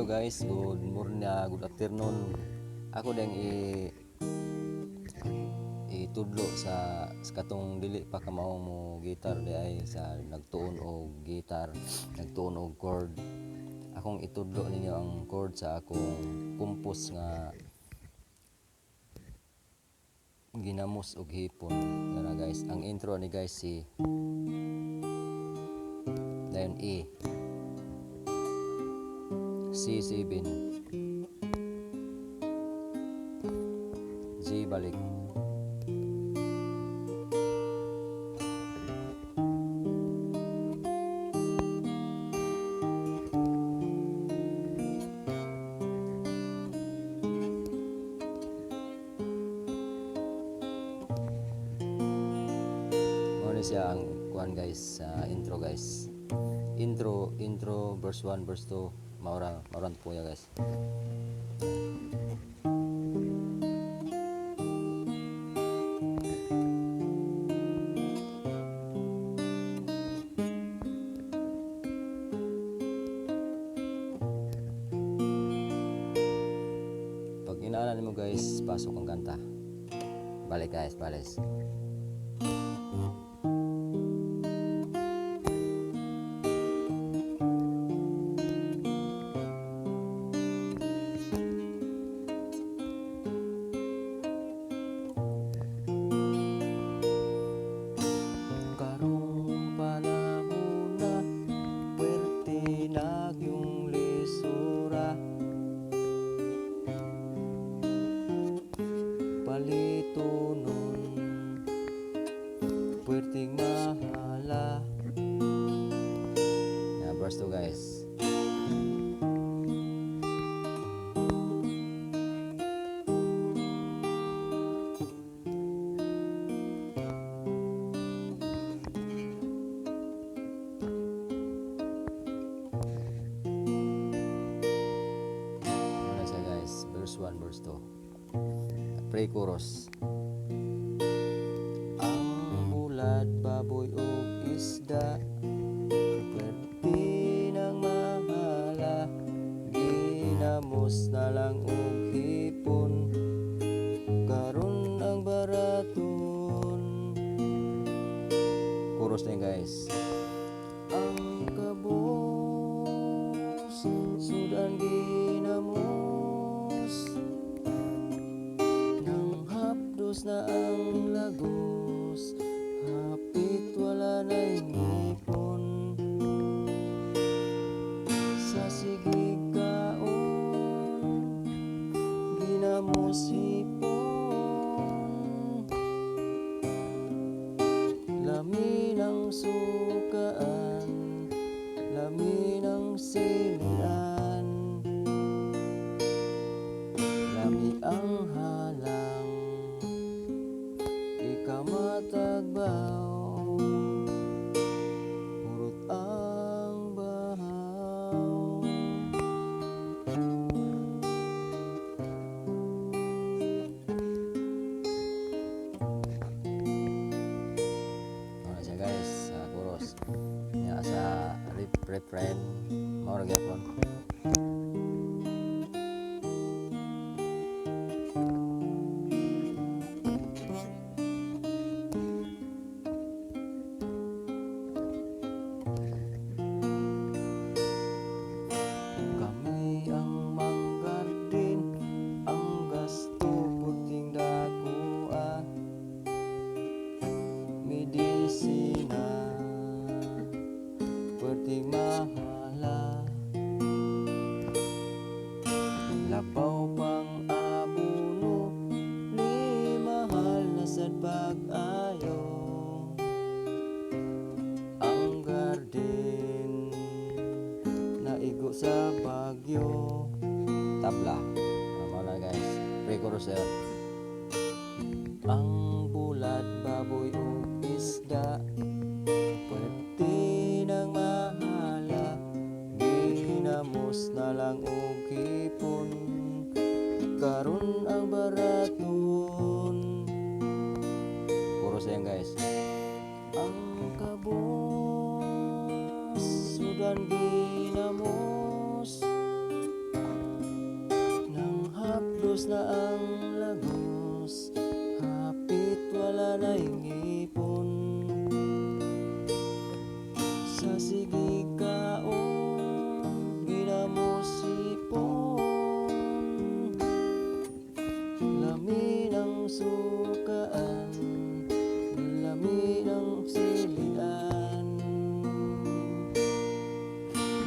Hello guys, good morning, good afternoon. Ako ding itudlo sa katong dili pa kamao mo gitar di ay sa nagtuon og gitar, nagtuon og chord. Akong itudlo ninyo ang chord sa akong compose nga Ginamos og Hipon. Tara guys, ang intro ni guys si dayon E, C7, G balik, mao ni siya ang kuan guys sa intro guys. Intro, intro, verse 1, verse 2, maura, maura po ya guys. Pag inaanan nimo guys, pasok ang kanta. Balik guys, balik. Karong panahon na, puwerte nagyong lisura. Palito nun, puwerteng mahala. Yeah, verse 2 guys. Muna siya guys, verse 1, verse 2. Pre-chorus. Ang bulad, baboy ug isda, puwerte ng mahala. Ginamos na lang og hipon, karon ang baraton. Chorus na yun guys. Ang kabos, sudan ginamos, nang hapdos na ang lagos, hapit wala na'y ngipon. Sa sigig kaon, ginamos hipon. Lami ng sukaan, lami ng silian, lami ang halang, di ka matagbaw, hurot ang bahaw. Mao na siya guys, sa chorus. Nya sa refrain, mao ra gyapon. Kami ang manggardin, ang gasto puting dakoa. Medisina, puwerteng mahala. Labaw pang abono, ni mahal na sad pag-ayo. Ang garden, naigo sa Bagyo. Tabla. Mao na guys, pre-chorus ya. Ang bulad, baboy ug isda, puwerte ng mahala. Ginamos na lang og hipon, karon ang baraton. Chorus yan guys. Ang kabos, sudan ginamos, hapdos na ang lagos, hapit wala na'y ngipon. Sa sige kaon, ginamos sipon. Lami ng sukaan, lami ng silian.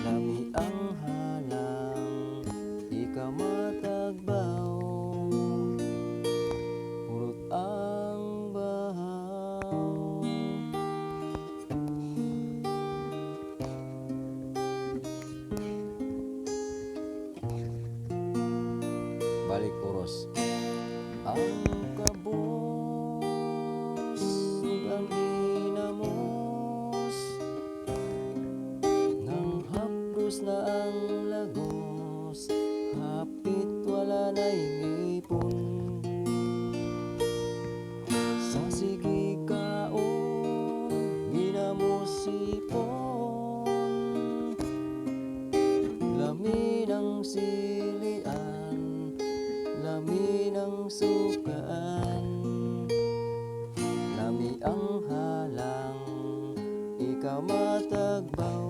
Lami ang halang, ikaw matagbaw. Hurot ang bahaw. Balik chorus. Ang kabos ug ang ginamos, nang hapdos na ang lagos, hapit wala na'y ngipon. Sa sige kaon, ginamos sipon. Lami ng silian, lami ng sukaan. Lami ang halang, ikaw matagbaw.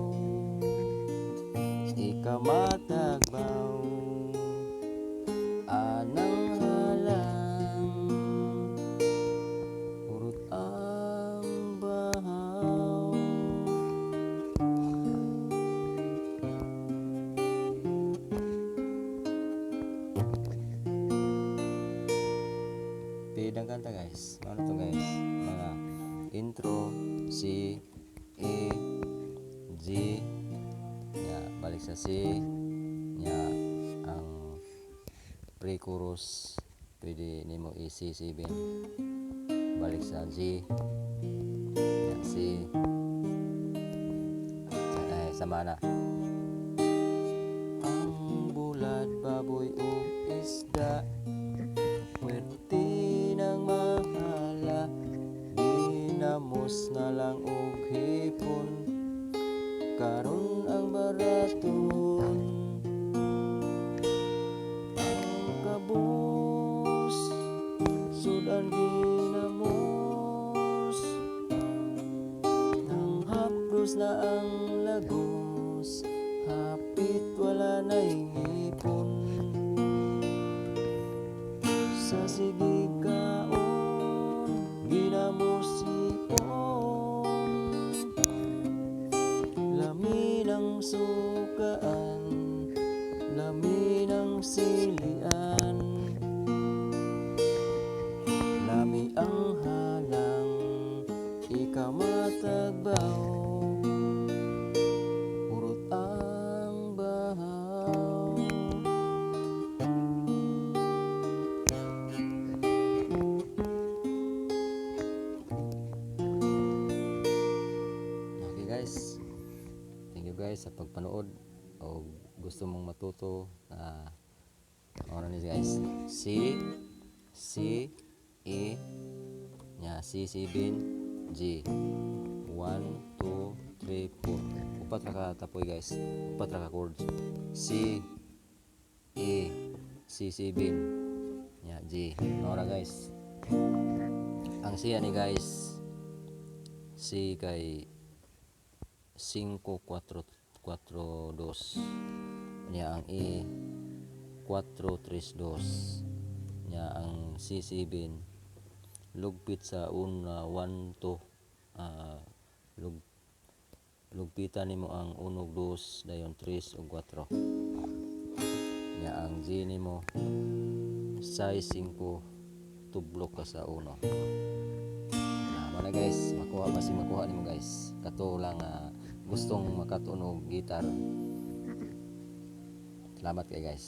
Ikaw matagbaw. Anang halang, hurot ang bahaw. Pidang kanta guys. Ano to guys? Mga intro, C, E, G, ya, balik sa C, ya, ang pre-chorus pwede nimo i C7, balik sa G, ya, C, ay, sama na. Ang bulad, baboy ug isda, puwerte ng mahala, ginamos na lang og hipon, karon ang baraton. Ang kabos, sudan ginamos, nang hapdos na ang lagos, hapit wala na'y ngipon. Sa sige kaon, ginamos sipon. Lami ng sukaan, lami ng silian. Lami ang halang, ikaw matagbaw. Hurot ang bahaw. Okay guys, thank you guys sa pagpanood. O gusto mong matuto na ano ni guys, C, C, E, nya C7, G. 1, 2, 3, 4. Upat ra ka tapoy guys. Upat ra ka chords. C, E, C7, nya G. Ora guys. Ang C ani guys, C kay 5, 4, 4, 2. Nya ang E 4, 3, 2. Nya ang C7 lugpit sa una 1, 2. Lugpitan nimo ang 1 ug 2 dayon 3 ug 4. Nya ang G nimo size 5, tublok ka sa 1. Nah, na guys, makuha ba si makuha nimo guys. Kato lang gustong makatunog gitar. Salamat kay guys.